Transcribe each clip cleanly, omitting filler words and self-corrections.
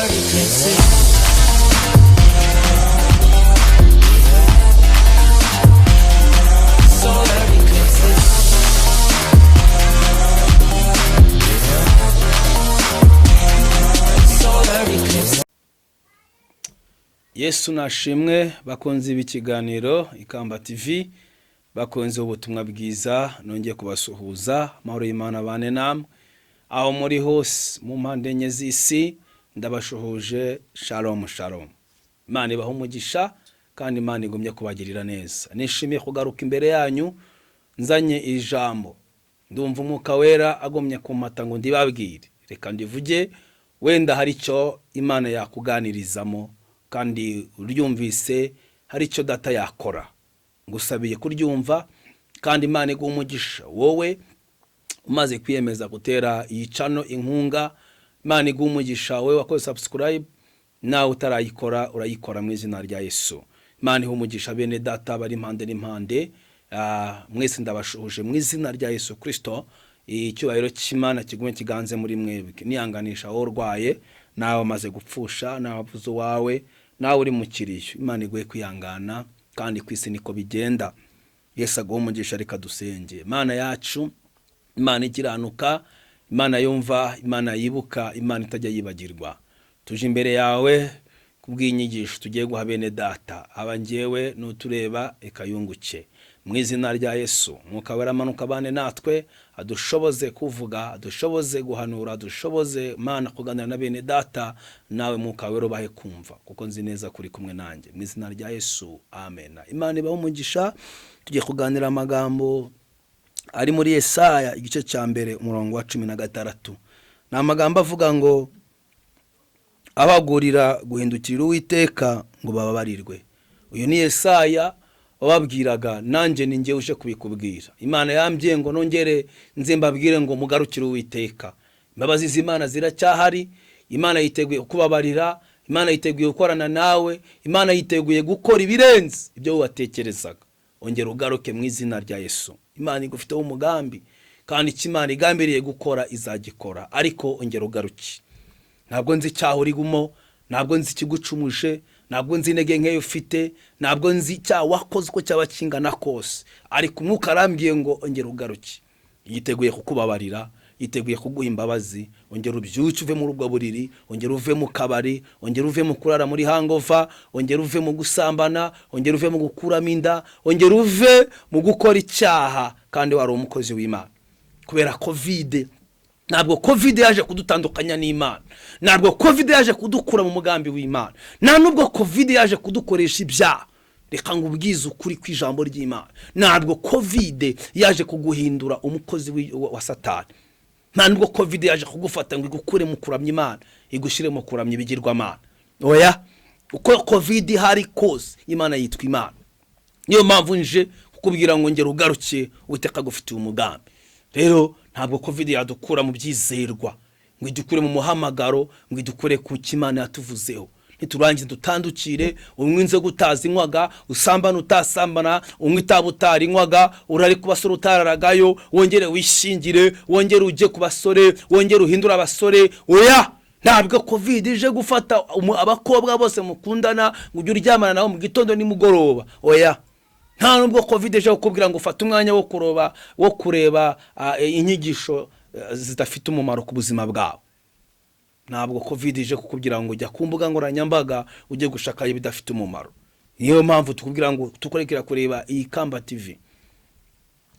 Solar eclipses. Solar eclipses. Solar eclipses. Yesu nashimwe. Bakunze b'ikiganiro Ikamba TV, bakunze ubutumwa bwiza, nongeye kubasuhuza. Amahoro y'Imana bane namwe aho muri hose mu mpande enye z'isi. Ndabashuhuje, shalom shalom. Imana ibaha umugisha kandi Imana igumye kubagirira neza. Nishimiye kugaruka imbere yanyu nzanye iri jambo. Ndumva Umwuka Wera agomye kumpata ngo ndibabwire. Reka ndivuge, wenda hari icyo Imana yakuganirizamo, kandi uryumvise hari icyo Data yakora. Ngusabiye kuryumva kandi Imana iguha umugisha, wowe umaze kwiyemeza gutera iyi channel inkunga. Imana iguha umugisha wowe wakoze subscribe, nawe utarayikora urayikora mu izina rya Yesu. Imana iha umugisha bene Data bari impande n'impande. Mwese ndabashuhuje mu izina rya Yesu Kirisito. Icyubahiro cy'Imana kigume kiganze muri mwebwe. Nihanganisha wowe urwaye, nawe umaze gupfusha, nawe wabuze uwawe, nawe uri mu kiriyo. Imana iguhe kwihangana, kandi ku isi niko bigenda. Yesu aguhe umugisha. Reka dusenge. Imana yacu, Imana ikiranuka, Imana yumva, Imana yibuka, Imana itajya yibagirwa, tuje imbere yawe kubw'inyigisho tugiye guha bene Data. Aba ngewe n'utureba ikayunguke mu izina rya Yesu. Mwuka Wera amanuka abane natwe, adushoboze kuvuga, adushoboze guhanura, adushoboze, Mana, kuganira na bene Data. Nawe Mwuka Wera ubahe kumva, kuko nzi neza kuri kumwe nanjye, mu izina rya Yesu, amen. Imana ibahe umugisha. Tugiye kuganira amagambo ari muri Yesaya igice cya 1, umurongo wa 16. Ni amagambo avuga ngo abagurira guhindukirira Uwiteka ngo bababarirwe. Uyu ni Yesaya wababwiraga, nanjye ni njye uje kubikubwira. Imana yambwiye ngo nongere nze mbabwire ngo mugarukire Uwiteka. Imbabazi z'Imana ziracyahari. Imana yiteguye kubabarira, Imana yiteguye gukorana nawe, Imana yiteguye gukora ibirenze ibyo watekerezaga. Ongera ugaruke mu izina rya Yesu. Imana igufiteho umugambi, kandi icyo Imana igambiriye gukora izagikora, ariko ongera ugaruke. Ntabwo nzi icyaha urimo, ntabwo nzi ikigucumuje, ntabwo nzi intege nkeya ufite, ntabwo nzi icyaha wakoze uko cyaba kingana kose, ariko Umwuka arambwiye ngo ongera ugaruke. Yiteguye kukubabarira, yiteguye kuguha imbabazi. Ongera ubyuke uve muri ubwo buriri, ongera uve mu kabari, ongera uve mu kurara muri hangover, ongera uve mu gusambana, ongera uve mu gukuramo inda, ongera uve mu gukora icyaha kandi wari umukozi w'Imana. Kubera COVID, ntabwo COVID yaje kudutandukanya n'Imana, ntabwo COVID yaje kudukura mu mugambi w'Imana, nta nubwo COVID yaje kudukoresha ibyaha. Reka ngo ubwize ukuri kw'ijambo ry'Imana: ntabwo COVID yaje kuguhindura umukozi wa Satani, nta nubwo COVID yaje kugufata ngo igukure mu kuramya Imana igushyire mu kuramya ibigirwamana. Oya, uko COVID ihari kose Imana yitwa Imana. Niyo mpamvu nje kukubwira ngo ngera ugaruke, Uwiteka agufitiye umugambi. Rero ntabwo COVID yadukura mu byizerwa, ngo idukure mu muhamagaro, ngo idukure ku cyo Imana yatuvuzeho. Niturangize dutandukire, unywa inzoga utazinywaga, usambana utasambana, unywa itabi utarinywaga, urare ku basore utararagayo, wongere wishingire, wongere ujye ku basore, wongere uhindure abasore. Oya, ntabwo COVID ije gufata abakobwa bose mukundana ngo ujye uryamana nabo mu gitondo nimugoroba. Oya, nta nubwo COVID ije kukubwira ngo ufate umwanya wo kuroba, wo kureba inyigisho zidafite umumaro ku buzima bwawe. Ntabwo COVID ije kukubwira ngo ujya ku mbuga nkoranyambaga ujye gushaka ibidafite umumaro. Niyo mpamvu tukubwira ngo tukurekera kureba iyi Kamba TV.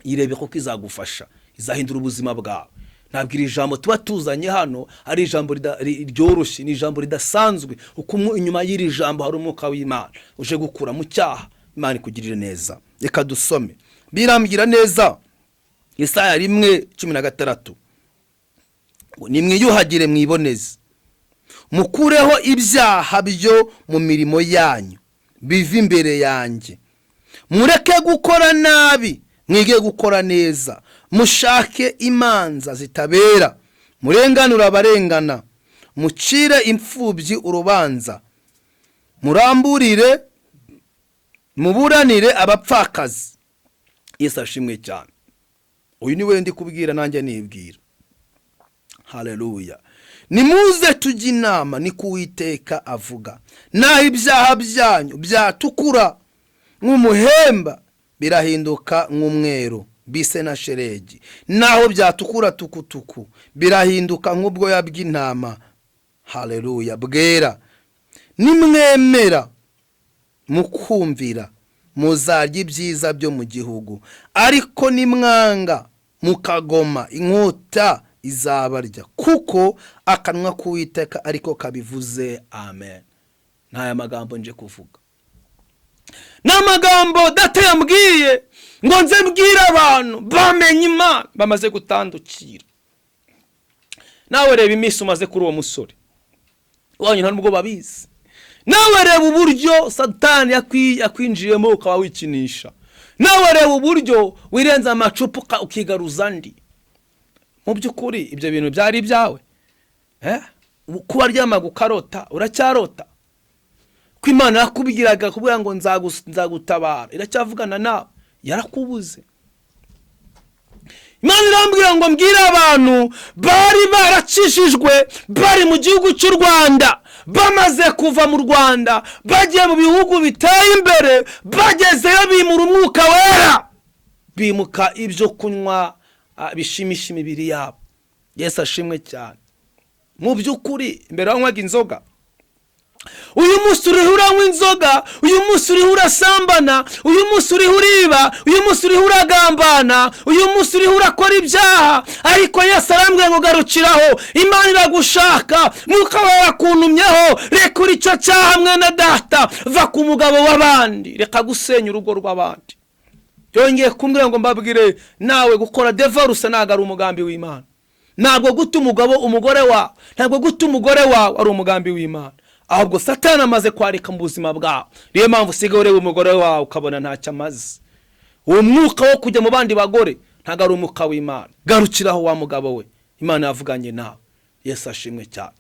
Irebe kuko izagufasha, izahindura ubuzima bwawe. Ntabwo iri jambo tuba tuzanye hano ari ijambo ryoroshye, ni ijambo ridasanzwe, kuko inyuma y'iri jambo hari Umwuka w'Imana uje gukura mu cyaha. Imana ikugirire neza. Reka dusome. Birambwira neza Yesaya 1:16 ngo: "Nimwiyuhagire mwiboneze, mukureho ibyaha byo mu mirimo yanyu biva imbere yanjye. Mureke gukora nabi, mwige gukora neza. Mushake imanza zitabera, murenganure abarengana, mucire imfubyi urubanza, muramburire, muburanire abapfakazi." Yesu ashimwe cyane. Uyu ni we ndi kubwira, nanjye nibwira. Haleluya. "Nimuze tujye inama," ni Uwiteka avuga. "Naho ibyaha byanyu byatukura nk'umuhemba, birahinduka nk'umweru bise na sheregi. Naho byatukura tukutuku, birahinduka nk'ubwoya bw'intama," haleluya, "bwera. Nimwemera mukumvira, muzarya ibyiza byo mu gihugu. Ariko nimwanga mukagoma, inkota izabarya, kuko akanwa k'Uwiteka ariko kabivuze." Amen. N'aya magambo nje kuvuga ni amagambo Data yambwiye ngo nze mbwire abantu bamenye Imana bamaze gutandukira. Nawe reba iminsi umaze kuri uwo musore wanyu, nta nubwo babizi. Nawe reba uburyo Satani yakwinjiyemo ukaba wikinisha. Nawe reba uburyo wirenza amacupa ukigaruza andi. Mu by'ukuri ibyo bintu byari ibyawe? Eh? Kuba ryamaga ukarota, uracyarota ko Imana yakubwiraga kubwira ngo nzagutabara, iracyavugana nawe? Yarakubuze. Imana irambwira ngo mbwire abantu bari baracishijwe, bari mu gihugu cy'u Rwanda, bamaze kuva mu Rwanda bagiye mu bihugu biteye imbere, bagezeyo bimura Umwuka Wera, bimuka ibyo kunywa bishimisha imibiri yabo. Yesu ashimwe cyane. Mu by'ukuri mbere wanywaga inzoga, uyu munsi uriho uranywa inzoga, uyu munsi uriho urasambana, uyu munsi uriho uriba, uyu munsi uriho uragambana, uyu munsi uriho urakora ibyaha. Ariko Yesu arambwira ngo garukiraho, Imana iragushaka, Mwuka wawe yakuntumyeho. Rekura icyo cyaha, mwene Data. Va ku mugabo w'abandi, reka gusenya urugo rw'abandi. Yongeye kumbwira ngo mbabwire nawe, gukora divorce ntabwo ari umugambi w'Imana. Ntabwo guta umugabo umugore wawe, ntabwo guta umugore wawe ari umugambi w'Imana. Ahubwo Satani amaze kwarika mu buzima bwawe, niyo mpamvu usigaye ureba umugore wawe ukabona ntacyo amaze. Uwo mwuka wo kujya mu bandi bagore ntabwo ari umwuka w'Imana. Garukiraho, wa mugabo we, Imana yavuganye nawe. Yesu ashimwe cyane.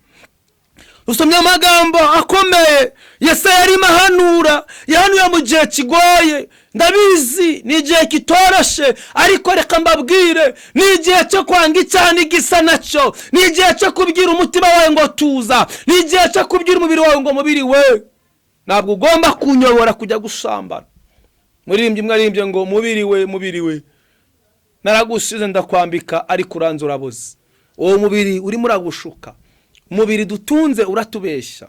Usomye amagambo akomeye Yesaya yarimo ahanura. Yahanuye mu gihe kigoye, ndabizi ni igihe kitoroshe, ariko reka mbabwire, ni igihe cyo kwanga icyaha n'igisa nacyo, ni igihe cyo kubwira umutima wawe ngo tuza, ni igihe cyo kubwira umubiri wawe ngo mubiri we, ntabwo ugomba kunyobora kujya gusambana. Muririmbyi umwe aririmbye ngo: "Mubiri we, mubiri we, naragusize ndakwambika, ariko uranze uraboze." Uwo mubiri urimo uragushuka. Umubiri dutunze uratubeshya.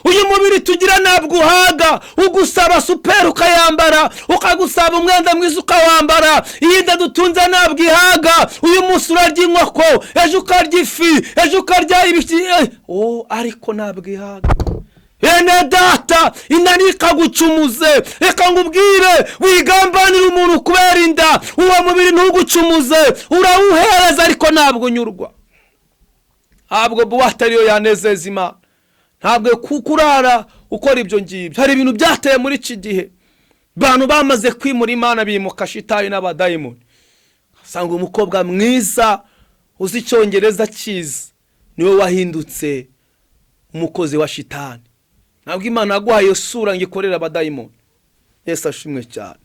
Uyu mubiri tugira ntabwo uhaga. Ugusaba super ukayambara, ukagusaba umwenda mwiza ukawambara. Iyi nda dutunze ntabwo ihaga. Uyu munsi urarya inkoko, ejo ukarya ifi, ejo ukarya ibiki, oh, ariko ntabwo ihaga. Bene Data, inda ntikagucumuze. Reka ngubwire, wigambanira umuntu kubera inda. Uwo mubiri ntugucumuze. Urawuhereza ariko ntabwo unyurwa. Ntabwo boîte ariyo yanezeza Imana. Ntabwo kurara ukora ibyo ngibyo. Hari ibintu byateye muri iki gihe, abantu bamaze kwimura Imana, bimuka shitani n'abadayimoni. Usanga umukobwa mwiza uzi Icyongereza cyiza niwe wahindutse umukozi wa shitani. Ntabwo Imana yaguhaye iyo sura ngo ikorere abadayimoni. Yesu ashimwe cyane.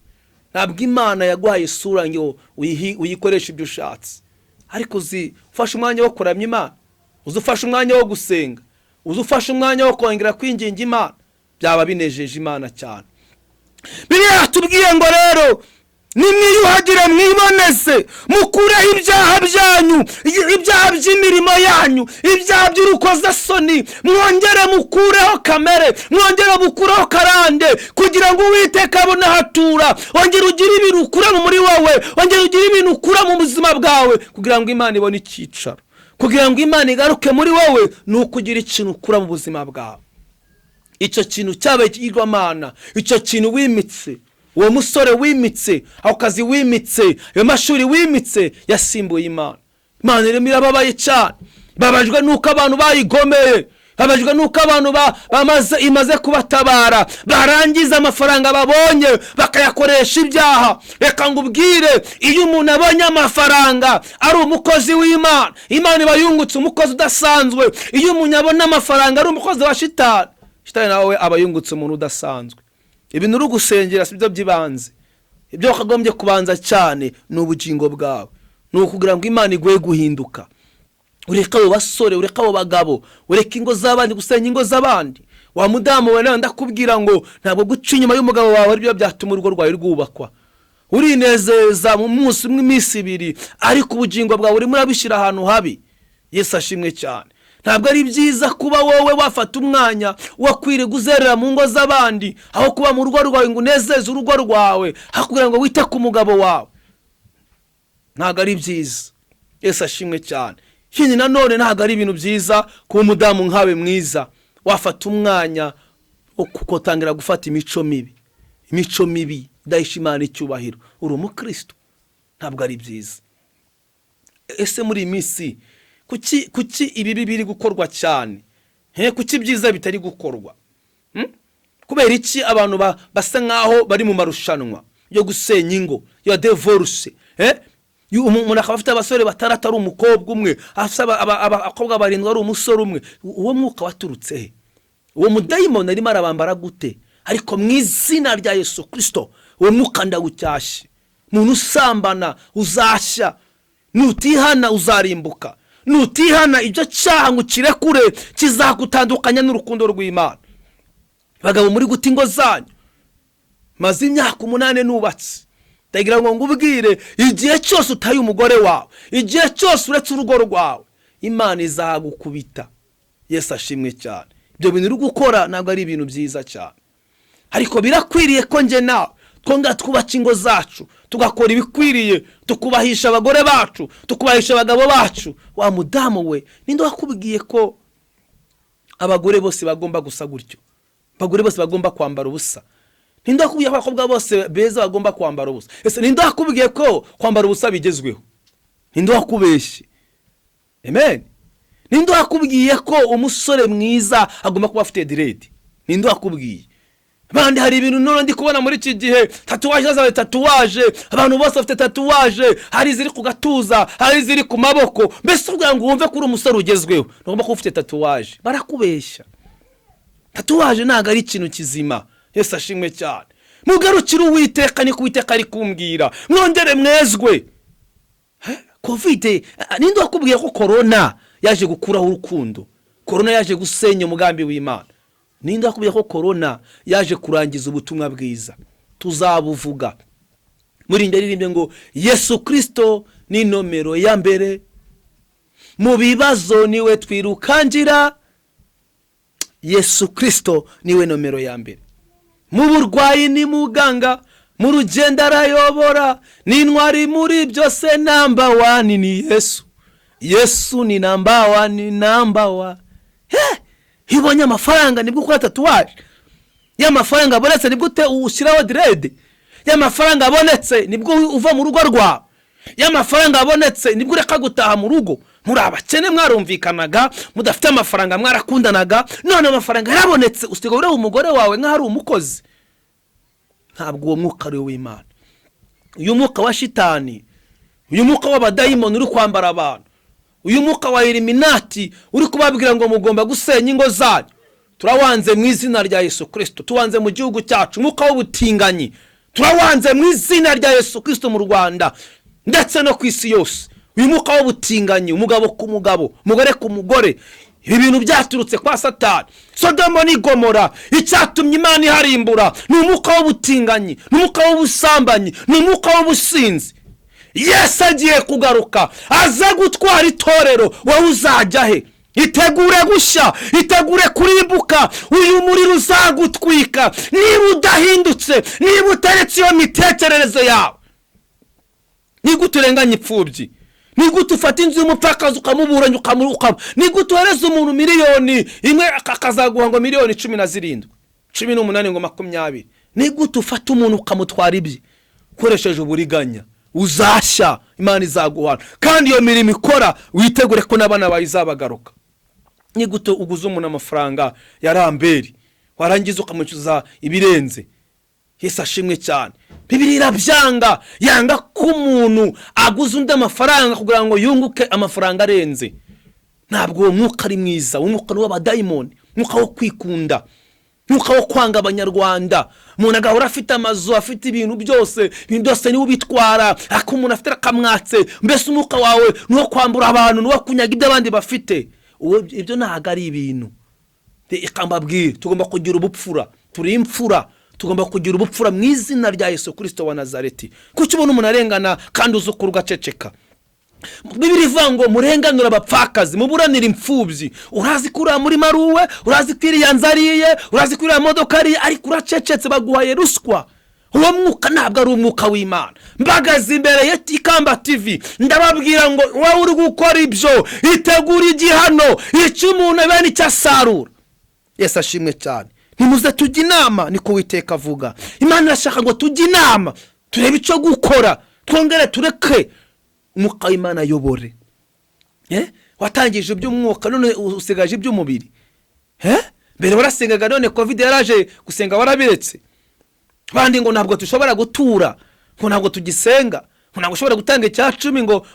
Ntabwo Imana yaguhaye isura ngo uyikoreshe ibyo ushatse. Ariko uzi ufashe umwanya wo kuramya Imana, uzi ufashe umwanya wo gusenga, uzi ufashe umwanya wo kongera kwinginga Imana, byaba binejeje Imana cyane. Bibiliya yatubwiye ngo rero nimwiyuhagire, mwiboneze, mukureho ibyaha byanyu, ibyaha by'imirimo yanyu, ibyaha by'urukozasoni, mwongere mukureho kamere, mwongere mukureho karande, kugira ngo Uwiteka abone ahatura. Ongera ugire ibintu ukura muri wowe, ongera ugire ibintu ukura mu buzima bwawe, kugira ngo Imana ibone icyicaro. Kugira ngo Imana igaruke muri wowe ni ukugira ikintu ukura mu buzima bwawe. Icyo kintu cyabaye ikigirwamana, icyo kintu wimitse, uwo musore wimitse, ako kazi wimitse, ayo mashuri wimitse yasimbuye Imana. Imana irimo irababaye cyane. Babajwe n'uko abantu bayigomeye, babajwe n'uko abantu bamaze imaze kubatabara, barangiza amafaranga babonye bakayakoresha ibyaha. Reka ngubwire, iyo umuntu abonye amafaranga ari umukozi w'Imana, Imana iba yungutse umukozi udasanzwe. Iyo umuntu abona amafaranga ari umukozi wa shitani, shitani nawe aba yungutse umuntu udasanzwe. Ibintu uri gusengera si byo by'ibanze. Ibyo wakagombye kubanza cyane ni ubugingo bwawe, ni ukugira ngo Imana iguhe guhinduka. Ureke abo basore, ureke abo bagabo, ureke ingo z'abandi, gusenya ingo z'abandi. Wa mudamu we, nawe ndakubwira ngo ntabwo guca inyuma y'umugabo wawe aribyo byatuma urugo rwawe rwubakwa. Urinezeza mu munsi umwe, iminsi 2, ariko ubugingo bwawe urimo urabishyira ahantu habi. Yesu ashimwe cyane. Ntabwo ari byiza kuba wowe wafata umwanya wo kwirirwa uzerera mu ngo z'abandi aho kuba mu rugo rwawe ngo unezeze urugo rwawe, aho kugira ngo wite ku mugabo wawe. Ntabwo ari byiza. Yesu ashimwe cyane. Ikindi nanone, ntabwo ari ibintu byiza kuba umudamu nkawe mwiza wafata umwanya wo kukotangira gufata imico mibi, imico mibi idahisha Imana icyubahiro. Uri umukristo, ntabwo ari byiza. Ese muri iyi minsi kuki ibibi biri gukorwa cyane? He, kuki ibyiza bitari gukorwa? Kubera iki abantu basa nkaho bari mu marushanwa yo gusenya ingo, ya divorce? Umuntu akaba afite abasore batandatu ari umukobwa umwe, afite abakobwa 7 ari umusore umwe. Uwo mwuka waturutse he? Uwo mudayimoni arimo arabambara gute? Ariko mu izina rya Yesu Kirisito, uwo mwuka ndawucyashye. Umuntu usambana, uzashya. Nutihana uzarimbuka. Nutihana ibyo cyaha ngo ukirekure, kizagutandukanya n'urukundo rw'Imana. Bagabo muri guta ingo zanyu, maze imyaka 8 nubatse, ndagira ngo ngubwire: igihe cyose utaye umugore wawe, igihe cyose uretse urugo rwawe, Imana izagukubita. Yesu ashimwe cyane. Ibyo bintu uri gukora ntabwo ari ibintu byiza cyane, ariko birakwiriye ko njye nawe twongera twubaka ingo zacu, tugakora ibikwiriye, tukubahisha abagore bacu, tukubahisha abagabo bacu. Wa mudamu we, ninde wakubwiye ko abagore bose bagomba gusa gutyo, abagore bose bagomba kwambara ubusa? Ninde wakubwiye ko abakobwa bose beza bagomba kwambara ubusa? Ese ninde wakubwiye ko kwambara ubusa bigezweho? Ninde wakubeshye? Amen. Ninde wakubwiye ko umusore mwiza agomba kuba afite dread? Ninde wakubwiye? Bandi, hari ibintu none ndi kubona muri iki gihe, tatouage zawe, tatouage, abantu bose bafite tatouage. Hari iziri ku gatuza, hari iziri ku maboko. Mbese kugira ngo wumve ko uri umusore ugezweho ntugomba kuba ufite tatouage? Barakubeshya. Tatouage ntabwo ari ikintu kizima. Yesu ashimwe cyane. Mugarukire Uwiteka, niko Uwiteka ari kumbwira. Mwongere mwezwe. Covid, ninde wakubwiye ko korona yaje gukuraho urukundo, korona yaje gusenya umugambi w'Imana? Ninde wakubwiye ko korona yaje kurangiza ubutumwa bwiza? Tuzabuvuga. Muri ririmbye ngo Yesu Kirisito ni nomero ya mbere, mu bibazo niwe twirukangira. Yesu Kirisito niwe nomero ya mbere. Mu burwayi ni muganga, mu rugendo arayobora, ni intwari muri byose. Number one ni Yesu. Yesu ni number one, number one. Iyo ubonye amafaranga nibwo ukora tatouage? Iyo amafaranga abonetse nibwo ushyiraho dread? Iyo amafaranga abonetse nibwo uva mu rugo rwawe? Iyo amafaranga abonetse nibwo ureka gutaha mu rugo? Muri abakene mwarumvikanaga, mudafite amafaranga mwarakundanaga, none amafaranga yarabonetse usigaye ureba umugore wawe nk'aho ari umukozi. Ntabwo uwo mwuka ari uw'Imana. Uyu mwuka wa shitani, uyu mwuka w'abadayimoni uri kwambara abantu, uyu mwuka wa Illuminati uri kubabwira ngo mugomba gusenya ingo zanyu, turawanze mu izina rya Yesu Kirisito. Tuwanze mu gihugu cyacu. Umwuka w'ubutinganyi turawanze mu izina rya Yesu Kirisito mu Rwanda ndetse no ku isi yose. Uyu mwuka w'ubutinganyi, umugabo ku mugabo, umugore ku mugore, ibi bintu byaturutse kwa Satani. Sodomo ni Gomora, icyatumye Imana iharimbura ni umwuka w'ubutinganyi, ni umwuka w'ubusambanyi, ni umwuka w'ubusinzi. Yesu agiye kugaruka aze gutwara itorero. Wowe uzajya he? Itegure gushya, itegure kurimbuka. Uyu muriro uzagutwika niba udahindutse, niba utaretse iyo mitekerereze yawe. Ni gute urenganya imfubyi? Ni gute ufata inzu y'umupfakazi ukamuburanya, ukamu? Ni gute uhereza umuntu miliyoni 1 akazaguha ngo miliyoni 17, 18, ngo 20? Ni gute ufata umuntu ukamutwara ibye ukoresheje uburiganya? Uzashya, Imana izaguhana. Kandi iyo mirimo ikora, witegure ko n'abana bawe izabagaruka. Ni gute uguza umuntu amafaranga ya ramberi, warangiza ukamwishyuza ibirenze? Yesu ashimwe cyane. Bibiri irabyanga, yanga ko umuntu aguza undi amafaranga kugira ngo yunguke amafaranga arenze. Ntabwo uwo mwuka ari mwiza. Uwo mwuka ni uw'abadayimoni, umwuka wo kwikunda. Umwuka wo kwanga Abanyarwanda. Umuntu agahora afite amazu, afite ibintu byose, ibintu byose niwe ubitwara, ariko umuntu afite akamwatse. Mbese umwuka wawe ni uwo kwambura abantu, ni uwo kunyaga ibyo abandi bafite. Ibyo ntabwo ari ibintu. Reka mbabwire, tugomba kugira ubupfura. Turi imfura, tugomba kugira ubupfura mu izina rya Yesu Kirisito wa Nazareti. Kuki ubona umuntu arengana kandi uzi ukuri ugaceceka? Bibiliya ivuga ngo murenganure abapfakazi, muburanire imfubyi. Urazi ko uriya murima ari uwe, urazi ko iriya nzu ari iye, urazi ko iriya modoka ari iye, ariko uracecetse, baguhaye ruswa. Uwo mwuka ntabwo ari umwuka w'Imana. Mbagaze imbere ya Ikamba TV, ndababwira ngo wowe uri gukora ibyo, itegura igihano. Icyo umuntu aba nicyo asarura. Yesu ashimwe cyane. Nimuze tujye inama, niko Uwiteka avuga. Imana irashaka ngo tujye inama, turebe icyo gukora, twongere tureke umwuka w'Imana ayobore. Watangije iby'umwuka, none usigaje iby'umubiri. Mbere warasengaga, none COVID yaraje, gusenga warabiretse. Abandi ngo ntabwo dushobora gutura, ngo ntabwo tugisenga, ngo ntabwo ushobora gutanga icya cumi, ngo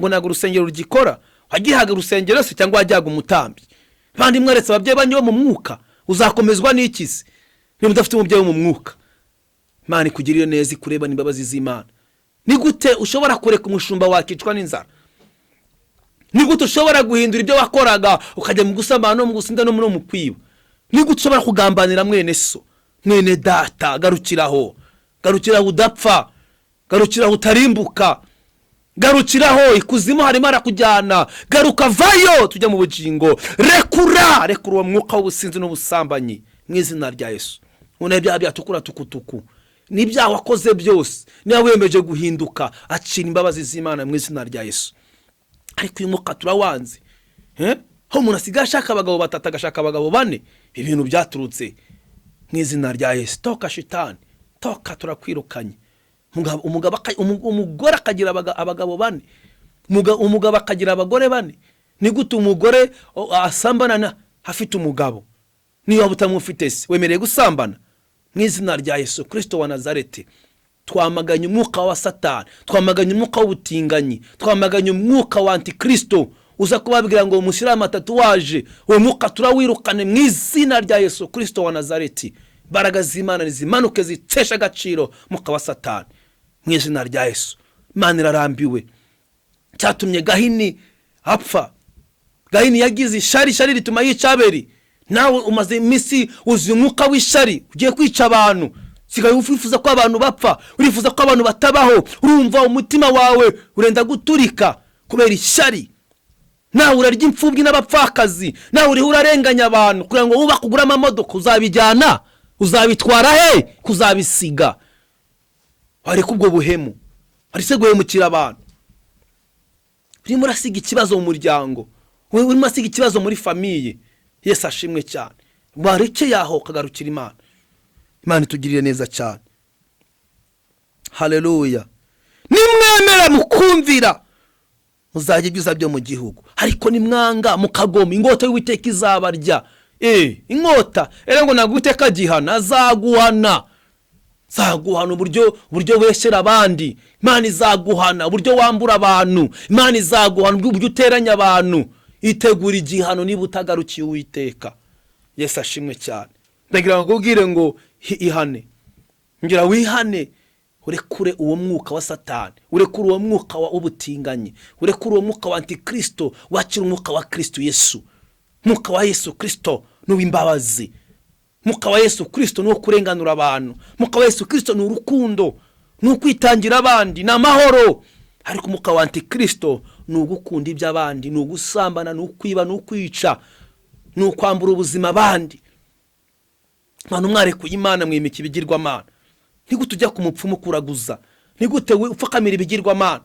ntabwo urusengero rugikora. Wagihaga urusengero se cyangwa wajyaga umutambyi? Abandi mweretse ababyeyi banyu bo mu mwuka. Uzakomezwa n'iki se niba udafite umubyeyi wo mu mwuka? Imana ikugirire neza, ikurebane imbabazi z'Imana. Ni gute ushobora kureka umushumba wakicwa n'inzara? Ni gute ushobora guhindura ibyo wakoraga, ukajya mu gusambana no mu gusinda no mu kwiba? Ni gute ushobora kugambanira mwene so, mwene data? Garukiraho, garukiraho udapfa, garukiraho utarimbuka, garukiraho. Ikuzimu harimo harakujyana. Garuka, vayo tujya mu bugingo. Rekura, rekura uwo mwuka w'ubusinzi n'ubusambanyi mu izina rya Yesu. Ubona ibyaha byatukura tukutuku n'ibyaha wakoze byose, niba wiyemeje guhinduka, acira imbabazi z'Imana mu izina rya Yesu. Ariko uyu mwuka turawanze. Aho umuntu asigaye ashaka abagabo batatu, agashaka abagabo bane, ibintu byaturutse. Mu izina rya Yesu, toka shitani, toka, turakwirukanye. Umugore akagira abagabo bane, umugabo akagira abagore bane. Ni gute umugore asambana afite umugabo? Niba waba utamufite se, wemerewe gusambana? Mu izina rya Yesu Kirisito wa Nazareti, twamaganye umwuka wa Satani, twamaganye umwuka w'ubutinganyi, twamaganye umwuka wa antikristo uza kubabwira ngo mushyire amatatouage. Uwo mwuka turawirukane mu izina rya Yesu Kirisito wa Nazareti. Imbaraga z'Imana nizimanuke zitesha agaciro mwuka wa Satani mu izina rya Yesu. Imana irarambiwe. Cyatumye Gahini apfa, Gahini yagize ishari, ishari rituma yica Abeli. Nawe umaze iminsi wuzuye umwuka w'ishari, ugiye kwica abantu. Sigaye wifuza ko abantu bapfa, urifuza ko abantu batabaho. Urumva umutima wawe urenda guturika kubera ishyari. Nawe urarya imfubyi n'abapfakazi, nawe uriho urarenganya abantu kugira ngo wubake, ugure amamodoka. Uzabijyana, uzabitwara he? Kuzabisiga. Wareka ubwo buhemu, waretse guhemukira abantu. Urimo urasiga ikibazo mu muryango, urimo urasiga ikibazo muri famille. Yesu ashimwe cyane. Warekeye aho ukagarukira Imana. Imana itugirire neza cyane. Haleluya. Nimwemera mukumvira, muzajya ibyiza byo mu gihugu, ariko nimwanga mukagoma, inkota y'Uwiteka izabarya. Inkota rero, ngo ntabwo Uwiteka agihana, azaguhana, izaguhana uburyo weshyera abandi. Imana izaguhana uburyo wambura abantu. Imana izaguhana uburyo uteranya abantu. Itegura igihano niba utagarukiye Uwiteka. Yesu ashimwe cyane. Ndagira ngo nkubwire ngo ihane, ngira wihane, urekure uwo mwuka wa Satani, urekure uwo mwuka w'ubutinganyi, urekure uwo mwuka wa antikristo, wakira umwuka wa Kristo Yesu. Umwuka wa Yesu Kristo ni uw'imbabazi. Umwuka wa Yesu Kristo ni uwo kurenganura abantu. Umwuka wa Yesu Kristo ni urukundo, ni ukwitangira abandi, ni amahoro. Ariko umwuka wa antikristo ni ugukunda iby'abandi, ni ugusambana, ni ukwiba, ni ukwica, ni ukwambura ubuzima abandi. Abantu mwarekuye Imana, mwimika ibigirwamana. Ni gute ujya ku mupfumu kuraguza? Ni gute upfukamira ibigirwamana?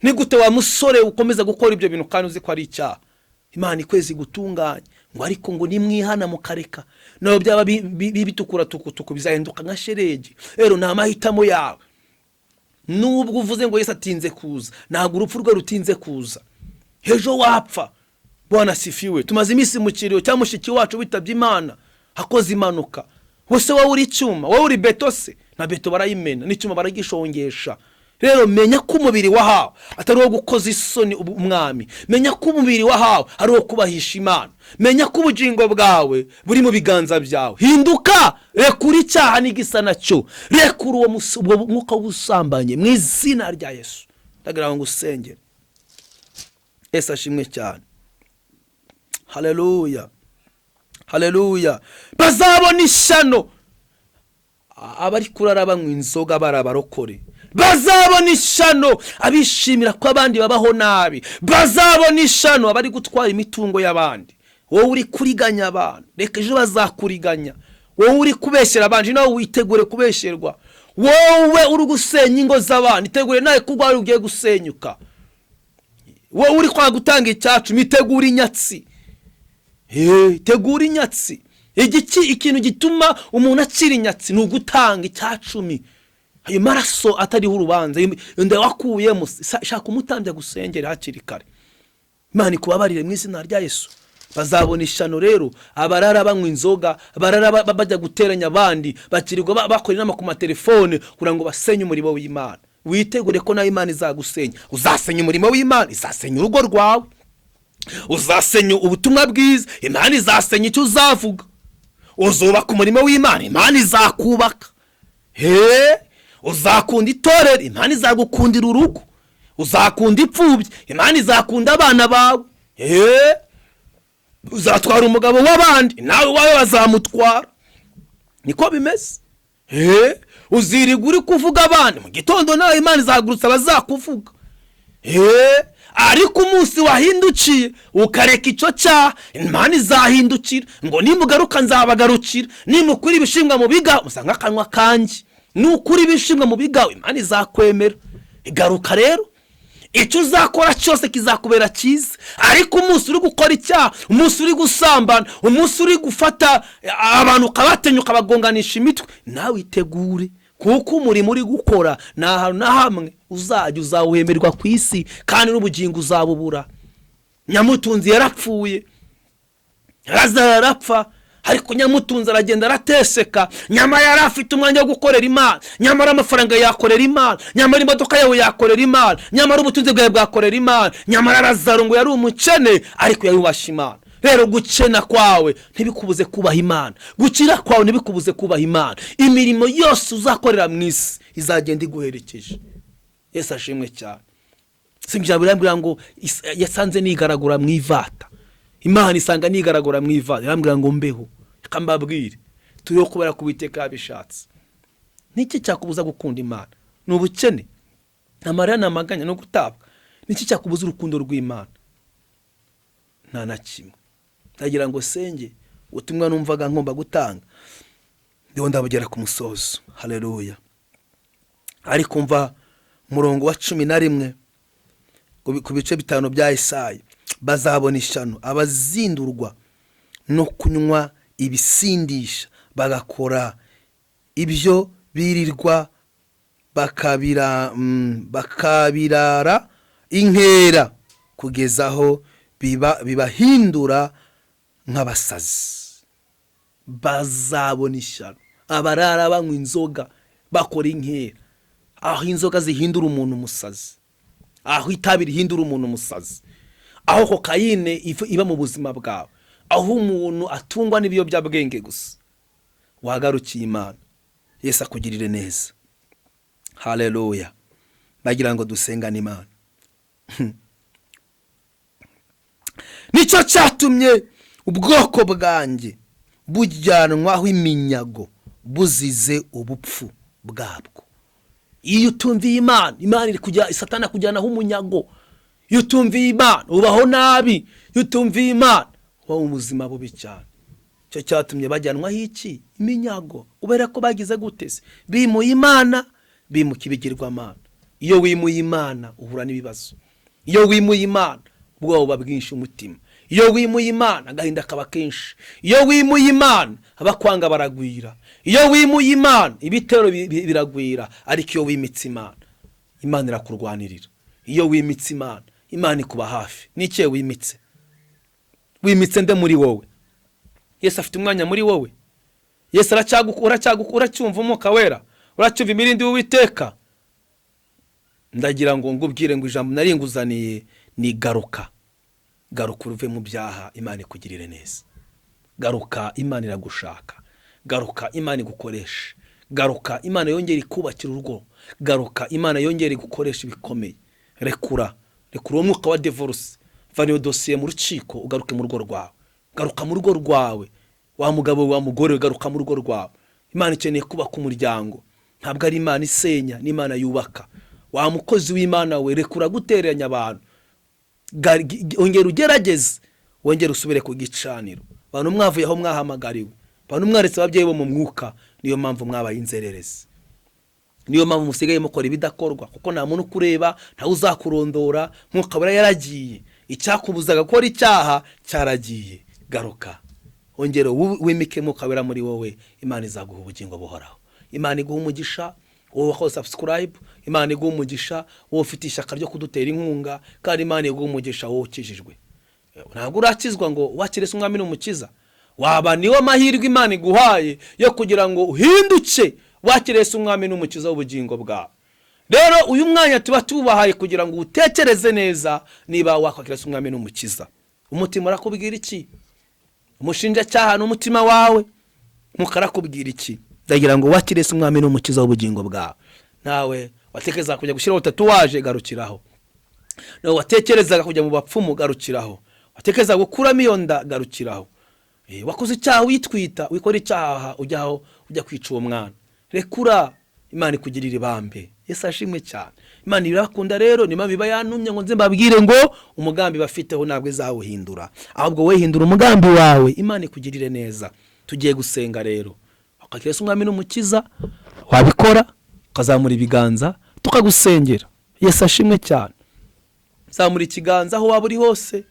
Ni gute wa musore ukomeza gukora ibyo bintu kandi uzi ko ari icyaha? Imana ikwezi gutunganya ngo ariko ngo nimwihana mukareka, nawe byaba bitukura tukutuku, bizahinduka nka sheregi. Rero ni amahitamo yawe. Nubwo uvuze ngo Yesu atinze kuza, ntabwo urupfu rwe rutinze kuza. Ejo wapfa. Bwana asifiwe. Tumaze iminsi mu kiriyo cya mushiki wacu witabye Imana akoze impanuka. Wese wowe uri icyuma, wowe uri beto se? Na beto barayimena, n'icyuma baragishongesha. Rero menya ko umubiri wahawe atari uwo gukoza isoni umwami. Menya ko umubiri wahawe ari uwo kubahisha Imana. Menya ko ubugingo bwawe buri mu biganza byawe. Hinduka, rekura icyaha n'igisa nacyo, rekura uwo mwuka w'ubusambanyi mu izina rya Yesu. Ndagira ngo usengere. Yesu ashimwe cyane. Haleluya, haleluya. Bazabona ishyano abari kurara banywa inzoga bari abarokore. Bazabona ishyano abishimira ko abandi babaho nabi. Bazabona ishyano abari gutwara imitungo y'abandi. Wowe uri kuriganya abantu, reka ejo bazakuriganya. Wowe uri kubeshyera abandi, nawe witegure kubeshyerwa. Wowe uri gusenya ingo z'abandi, itegure nawe ko urwaye ugiye gusenyuka. Wowe uri kwanga gutanga icyacu, itegure inyatsi. Tegura inyatsi. Igiki? Ikintu gituma umuntu akira inyatsi ni ugutanga icyacumi. Ayo maraso atariho urubanza, iyo nda wakuyemo, shaka umutambyi agusengere hakiri kare, Imana ikubabarire mu izina rya Yesu. Bazabona ishyano rero abarara banywa inzoga, abarara bajya guteranya abandi, bakirirwa bakora inama ku matelefone kugira ngo basenye umurimo w'Imana. Witegure ko nawe Imana izagusenya. Uzasenya umurimo w'Imana, izasenya urugo rwawe. Uzasenya ubutumwa bwiza, Imana izasenya icyo uzavuga. Uzubaka umurimo w'Imana, Imana izakubaka. He, uzakunda itorero, Imana izagukundira urugo. Uzakunda imfubyi, Imana izakunda abana bawe. He, uzatwara umugabo w'abandi, nawe iwawe bazamutwara. Niko bimeze. He, uzirirwa uri kuvuga abandi, mu gitondo nawe Imana izahagurutsa abazakuvuga. He, ariko umunsi wahindukiye ukareka icyo cyaha, Imana izahindukira ngo: "Nimugaruka nzabagarukira, nimukura ibishimwa mu bigawe." Musa nk'akanwa kanjye, nukura ibishimwa mu bigawe, Imana izakwemera. Igaruka rero, icyo uzakora cyose kizakubera cyiza. Ariko umunsi uri gukora icyaha, umunsi uri gusambana, umunsi uri gufata abantu ukabatenya, ukabagonganisha imitwe, nawe itegure, kuko umurimo uri gukora ni ahantu na hamwe uzajya uzawuhemerwa ku isi, kandi n'ubugingo uzabubura. Nyamutunzi yarapfuye, Lazaro arapfa, ariko nyamutunzi aragenda arateseka. Nyamara yari afite umwanya wo gukorera Imana, nyamara amafaranga yakorera Imana, nyamara imodoka yawe yakorera Imana, nyamara ubutunzi bwawe bwakorera Imana. Nyamara Lazaro ngo yari umukene, ariko yarubasha Imana. Rero gukena kwawe ntibikubuze kubaha Imana, gukira kwawe ntibikubuze kubaha Imana. Imirimo yose uzakorera mu isi izagenda iguherekeje. Yesu ashimwe cyane. Si ibyo, birambwira ngo yasanze nigaragura mu ivata. Imana isanga nigaragura mu ivata, irambwira ngo mbeho. Reka mbabwire, turiho kubera ko Uwiteka yabishatse. Niki cyakubuza gukunda Imana? Ni ubukene, amarira, ni amaganya, no gutabwa? Niki cyakubuza urukundo rw'Imana? Nta na kimwe. Ndagira ngo senge. Ubutumwa numvaga ngomba gutanga ndiho ndabugera ku musozo. Haleluya. Ariko mva umurongo wa 11 ku bice 5 bya Esaya: bazabona ishyano abazindurwa no kunywa ibisindisha, bagakora ibyo birirwa bakabirara inkera kugeza aho bibahindura nk'abasazi. Bazabona ishyano abarara banywa inzoga, bakora inkera, aho inzoga zihindura umuntu umusazi, aho itabi rihindura umuntu umusazi, aho kokayine iba mu buzima bwawe, aho umuntu atungwa n'ibiyobyabwenge gusa. Wagarukiye Imana, Yesu akugirire neza. Haleluya. Ndagira ngo dusengane Imana. Nicyo cyatumye ubwoko bwanjye bujyanwaho iminyago buzize ubupfu bwabwo. Iyo utumviye Imana, Imana iri kujya Satani akujyanaho umunyago. Iyo utumviye Imana ubaho nabi. Iyo utumviye Imana ubaho mu buzima bubi cyane. Icyo cyatumye bajyanwaho iki? Iminyago. Kubera ko bagize gute se? Bimuye Imana, bimuka ibigirwamana. Iyo wimuye Imana uhura n'ibibazo. Iyo wimuye Imana ubwoba buba bwinshi umutima. Iyo wimuye Imana agahinda kaba kenshi. Iyo wimuye Imana abakwanga baragwira. Iyo wimuye Imana ibitero biragwira. Ariko iyo wimitse Imana, Imana irakurwanirira. Iyo wimitse Imana, Imana ikuba hafi. N'ikihe wimitse? Wimitse nde muri wowe? Yesu afite umwanya muri wowe? Yesu uracyumva Umwuka Wera? Uracyumva imirindi w'Uwiteka? Ndagira ngo ngubwire ngo ijambo naringuzaniye ni garuka. Garuka uve mu byaha, Imana ikugirire neza. Garuka, Imana iragushaka. Garuka, Imana igukoresha. Garuka, Imana yongera ikubakira urugo. Garuka, Imana yongera igukoresha ibikomeye. Rekura, rekura uwo mwuka wa divorce. Vana iyo dosiye mu rukiko, ugaruke mu rugo rwawe. Garuka mu rugo rwawe, wa mugabo, wa mugore we, garuka mu rugo rwawe. Imana ikeneye kubaka umuryango. Ntabwo ari Imana isenya, ni Imana yubaka. Wa mukozi w'Imana we, rekura gutereranya abantu. Ongera ugerageze, wongere usubire ku gicaniro. Abantu mwavuye aho mwahamagariwe, abantu mwaretse ababyeyi bo mu mwuka, niyo mpamvu mwabaye inzererezi, niyo mpamvu musigaye mukora ibidakorwa, kuko nta muntu ukureba, ntawe uzakurondora. Mwuka wera yaragiye, icyakubuzaga gukora icyaha cyaragiye. Garuka, ongera wimike Mwuka Wera muri wowe, Imana izaguha ubugingo buhoraho. Imana iguha umugisha wowe wakoze subscribe, Imana iguha umugisha wowe ufite ishyaka ryo kudutera inkunga, kandi Imana iguha umugisha wowe ukijijwe. Ntabwo urakizwa ngo wakire se Umwami n'Umukiza, waba niwo mahirwe Imana iguhaye yo kugira ngo uhinduke, wakire se Umwami n'Umukiza w'ubugingo bwawe. Rero uyu mwanya tuba tubahaye kugira ngo utekereze neza niba wakwakira se Umwami n'Umukiza. Umutima urakubwira iki? Umushinjacyaha ni umutima wawe, mukarakubwira iki? Ndagira ngo wakire se Umwami n'Umukiza w'ubugingo bwawe. Nawe watekereza kujya gushyiraho tatouage, garukiraho. Nawe watekerezaga kujya mu bapfumu, garukiraho. Watekereza gukuramo iyo nda, garukiraho. Wakoze icyaha witwita, wikora icyaha ujyaho ujya kwica uwo mwana. Rekura, Imana ikugirira ibambe. Yesu ashimwe cyane. Imana irakunda rero, niyo mpamvu iba yantumye ngo nze mbabwire ngo umugambi bafiteho ntabwo izawuhindura, ahubwo we hindura umugambi wawe, Imana ikugirire neza. Tugiye gusenga rero, wakakira Yesu Umwami n'Umukiza, wabikora ukazamura ibiganza tukagusengera. Yesu ashimwe cyane. Zamura ikiganza aho waba uri hose,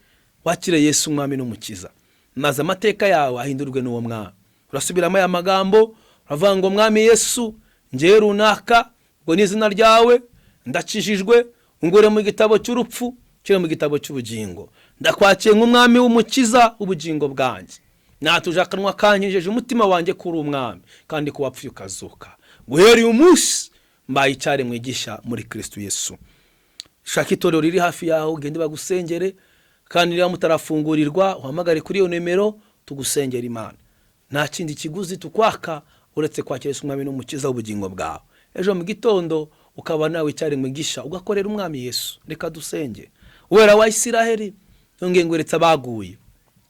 wakire Yesu Umwami n'Umukiza, maze amateka yawe ahindurwe n'uwo mwami. Urasubiramo aya magambo, uravuga ngo: "Mwami Yesu, ngewe runaka, ngo ni izina ryawe, ndakijijwe, ungure mu gitabo cy'urupfu nshyire mu gitabo cy'ubugingo. Ndakwakiye nk'Umwami w'Umukiza w'ubugingo bwanjye. Natuje akanwa kanyijeje umutima wanjye kuri Umwami, kandi ko wapfuye ukazuka. Guhera uyu munsi mbaye icyaremwe gishya muri Kristo Yesu." Shaka itorero riri hafi yawe, ugende bagusengere, kandi niba mutarafungurirwa uhamagare kuri iyo nimero tugusengera Imana. Nta kindi kiguzi tukwaka uretse kwakira Yesu Umwami n'Umukiza w'ubugingo bwawe, ejo mu gitondo ukaba nawe icyaremwe gishya, ugakorera Umwami Yesu. Reka dusenge. Wera wa Isiraheli, yongeye ngweretse abaguye,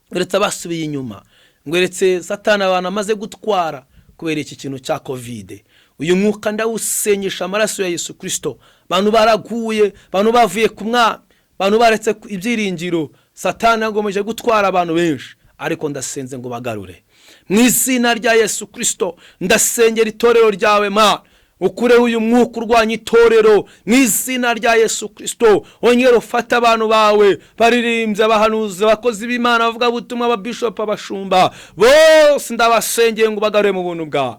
ngweretse abasubiye inyuma, ngweretse Satani abantu amaze gutwara kubera iki kintu cya COVID. Uyu mwuka ndawusenyesha amaraso ya Yesu Kirisito. Abantu baraguye, abantu bavuye ku Mwami, abantu baretse ibyiringiro. Satani agomeje gutwara abantu benshi, ariko ndasenze ngo bagarure mu izina rya Yesu Kirisito. Ndasengera itorero ryawe, Mana, ukureho uyu mwuka urwanya itorero mu izina rya Yesu Kirisito. Wongere ufate abantu bawe, baririmbye, abahanuzi, abakozi b'Imana, abavugabutumwa, ababishopu, abashumba bose, ndabasengeye ngo bagarure mu buntu bwawe.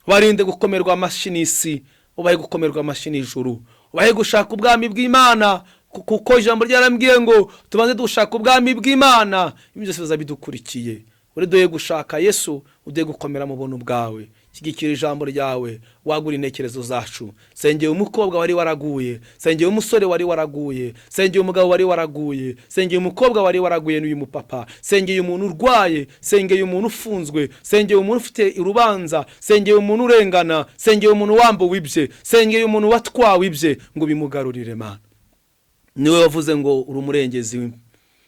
Barinde gukomerwa amashyi n'isi, ubahe gukomerwa amashyi n'ijuru, ubahe gushaka ubwami bw'Imana, kuko ijambo ryarambwiye ngo tubanze dushaka ubwami bw'Imana, ibyo byose biza bidukurikiye. Uriduhe gushaka Yesu, uduhe gukomera mu buntu bwawe. Shyigikira ijambo ryawe, wagura intekerezo zacu. Sengeye umukobwa wari waraguye, sengeye umusore wari waraguye, sengeye umugabo wari waraguye, sengeye umukobwa wari waraguye n'uyu mupapa, sengeye umuntu urwaye, sengeye umuntu ufunzwe, sengeye umuntu ufite urubanza, sengeye umuntu urengana, sengeye umuntu wambuwe ibye, sengeye umuntu watwawe ibye, ngo bimugarurire. Mana, niwe wavuze ngo uri umurengezi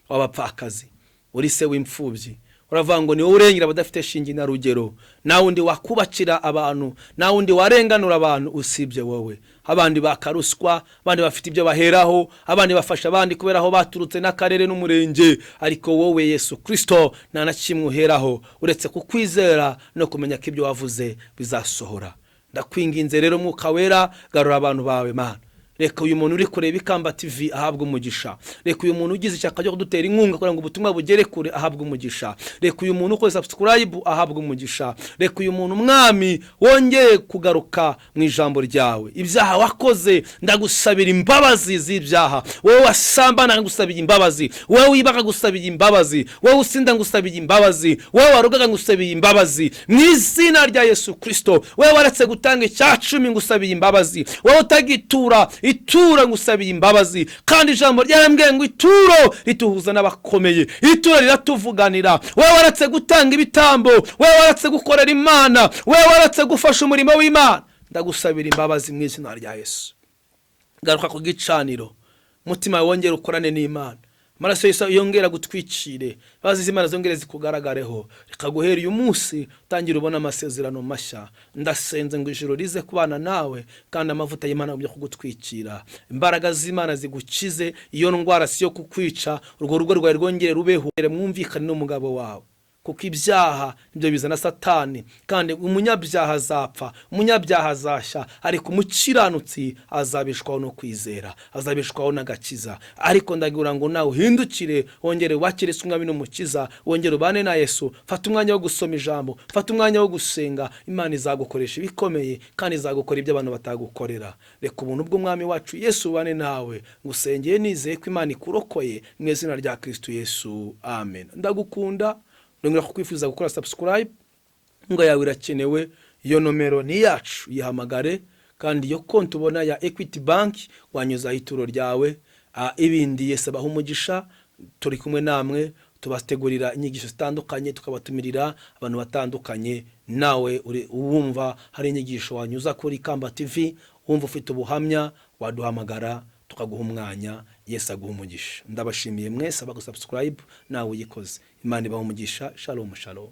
w'abapfakazi, uri se w'imfubyi. Uravuga ngo ni wowe urengera abadafite shinge na rugero. Nta wundi wakubakira abantu, nta wundi warenganura abantu usibye wowe. Abandi bakaruswa, abandi bafite ibyo baheraho, abandi bafasha abandi kubera aho baturutse n'akarere n'umurenge, ariko wowe Yesu Kirisito nta na kimwe uheraho uretse kukwizera no kumenya ko ibyo wavuze bizasohora. Ndakwinginze rero, Mwuka Wera, garura abantu bawe. Mana, reka uyu muntu uri kureba Ikamba TV ahabwe umugisha. Reka uyu muntu ugize ishyaka ryo kudutera inkunga kugira ngo ubutumwa bugere kure ahabwe umugisha. Reka uyu muntu ukoze subscribe ahabwe umugisha. Reka uyu muntu, Mwami, wongeye kugaruka mu ijambo ryawe. Ibyaha wakoze, ndagusabira imbabazi z'ibyaha. Wowe wasambana, ngusabira imbabazi. Wowe wibaga, ngusabira imbabazi. Wowe usinda, ngusabira imbabazi. Wowe warugaga, ngusabira imbabazi mu izina rya Yesu Kirisito. Wowe waretse gutanga icyacumi, ngusabira imbabazi. Wowe utagitura Ituro ngusabiye imbabazi, kandi ijambo ryarambwiye ngo ituro rituhuza n'abakomeye, ituro riratuvuganira. Wowe waretse gutanga ibitambo, wowe waretse gukorera Imana, wowe waretse gufasha umurimo w'Imana, ndagusabira imbabazi mu izina rya Yesu. Garuka ku gicaniro, umutima wawe wongere ukorane n'Imana, amaraso Yesu yongera gutwikire, imbabazi z'Imana zongere zikugaragareho. Reka guhera uyu munsi utangira ubona amasezerano mashya. Ndasenze ngo ijoro rize kubana nawe, kandi amavuta y'Imana yo kugutwikira, imbaraga z'Imana zigukize iyo ndwara, si yo kukwica. Urwo rugo rwawe rwongere rubeho, mwumvikane n'umugabo wawe, kuko ibyaha nibyo bizana Satani, kandi umunyabyaha azapfa, umunyabyaha azashya, ariko umukiranutsi azabishwaho no kwizera, azabishwaho n'agakiza. Ariko ndagira ngo nawe uhindukire, wongere wakire Yesu Umwami n'Umukiza, wongere ubane na Yesu. Fata umwanya wo gusoma ijambo, fata umwanya wo gusenga. Imana izagukoresha ibikomeye, kandi izagukora ibyo abantu batagukorera. Reka ubuntu bw'Umwami wacu Yesu bubane nawe. Ngusengeye nizeye ko Imana ikurokoye mu izina rya Kristo Yesu, amen. Ndagukunda, ndongera kukwifuza gukora subscribe. Inkunga yawe irakenewe. Iyo nomero ni iyacu, yihamagare, kandi iyo konti ubona ya Equity Bank wanyuzaho ituro ryawe. Ibindi Yesu abaha umugisha. Turi kumwe namwe, tubategurira inyigisho zitandukanye, tukabatumirira abantu batandukanye. Nawe uri wumva hari inyigisho wanyuza kuri Kamba TV, wumva ufite ubuhamya, waduhamagara tukaguha umwanya. Yesu aguha umugisha. Ndabashimiye mwese abagu subscribe, nawe uyikoze. Imana ibaha umugisha. Shalom, shalom.